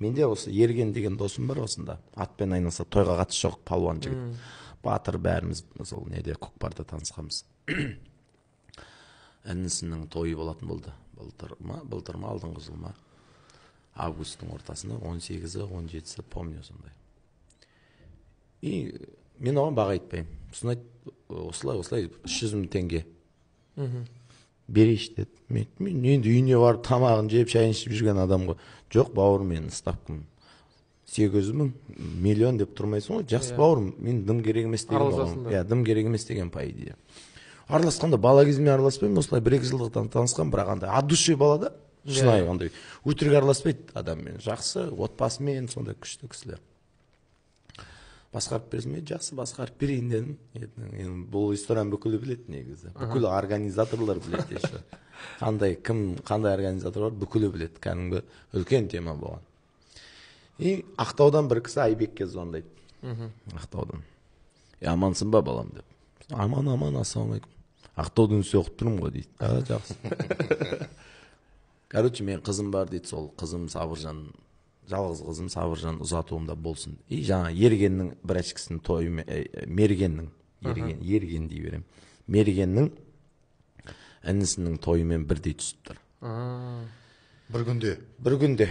Менде осы Ерген деген досым бар осында, атпен айналысады, тойға қатысы жоқ палуан жігіт, батыр. Бәріміз сол неде, көкпарда танысқанбыз. Інісінің тойы болатын болды былтыр ма, былтыр ма, алдыңғы жыл ма, августтың ортасында, 18-і, 17-сі, помню, сондай. И мен оған баға айтпаймын. Сосын айтты: «Осылай, осылай, 300 000 теңге берейінші», – деді. Мен айттым: «Мен енді үйіне барып, тамағын жеп, шайын ішіп жүрген адам ғой. Жоқ, бауырым, менің ставкам 800 000, миллион деп тұрмайсың ғой. Жақсы, бауырым, мен дым керек емес», – деген оған. Араласасың да. Иә, дым керек емес деген. По идее, араласқанда бала кезімнен араласпаймын, осылай бір екі жылдықтан танысқан, бірақ андай от души бала да, шынайы, андай өтірік араласпайды адаммен, жақсы, отбасымен сондай күшті кісілер. «Басқарып бересің бе?» «Жақсы, басқарып берейін», – дедім. Енді бұл историяны бүкілі біледі негізі, бүкіл организаторлар біледі еще, қандай кім, қандай организатор бар, бүкілі біледі. Кәдімгі үлкен тема болған. И Ақтаудан бір кісі Айбекке звондайды Ақтаудан: «Е, амансың ба, балам?» – деп. «Аман, аман, ассалаумағалейкум, Ақтаудың үстіне оқып тұрмын ғой», – дейді. «А, жақсы. Короче, мен қызым бар, – дейді, – сол қызым Сабыржан, жалғыз қызым Сабыржан ұзатуымда болсын. И жаңа Ергеннің братчикасының тойы, Мергеннің, Ерген, Ерген дей беремін, Мергеннің інісінің тойымен бірдей түсіп тұр. Бір күнде? Бір күнде.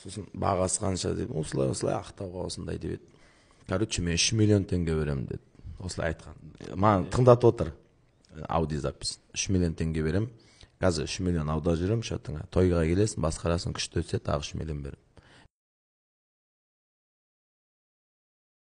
Сосын «Бағасы қанша?» деп. «Осылай, осылай, Ақтауға осындай», – деп еді. «Короче, мен 3 миллион теңге беремін», – деді. Осылай айтқан, маған тыңдатып отыр аудиозапись. «3 миллион теңге беремін, қазір 3 миллион аударып жіберемін счетыңа, тойға келесің, басқарасың, күшті өтсе, тағы 3 миллион беремін».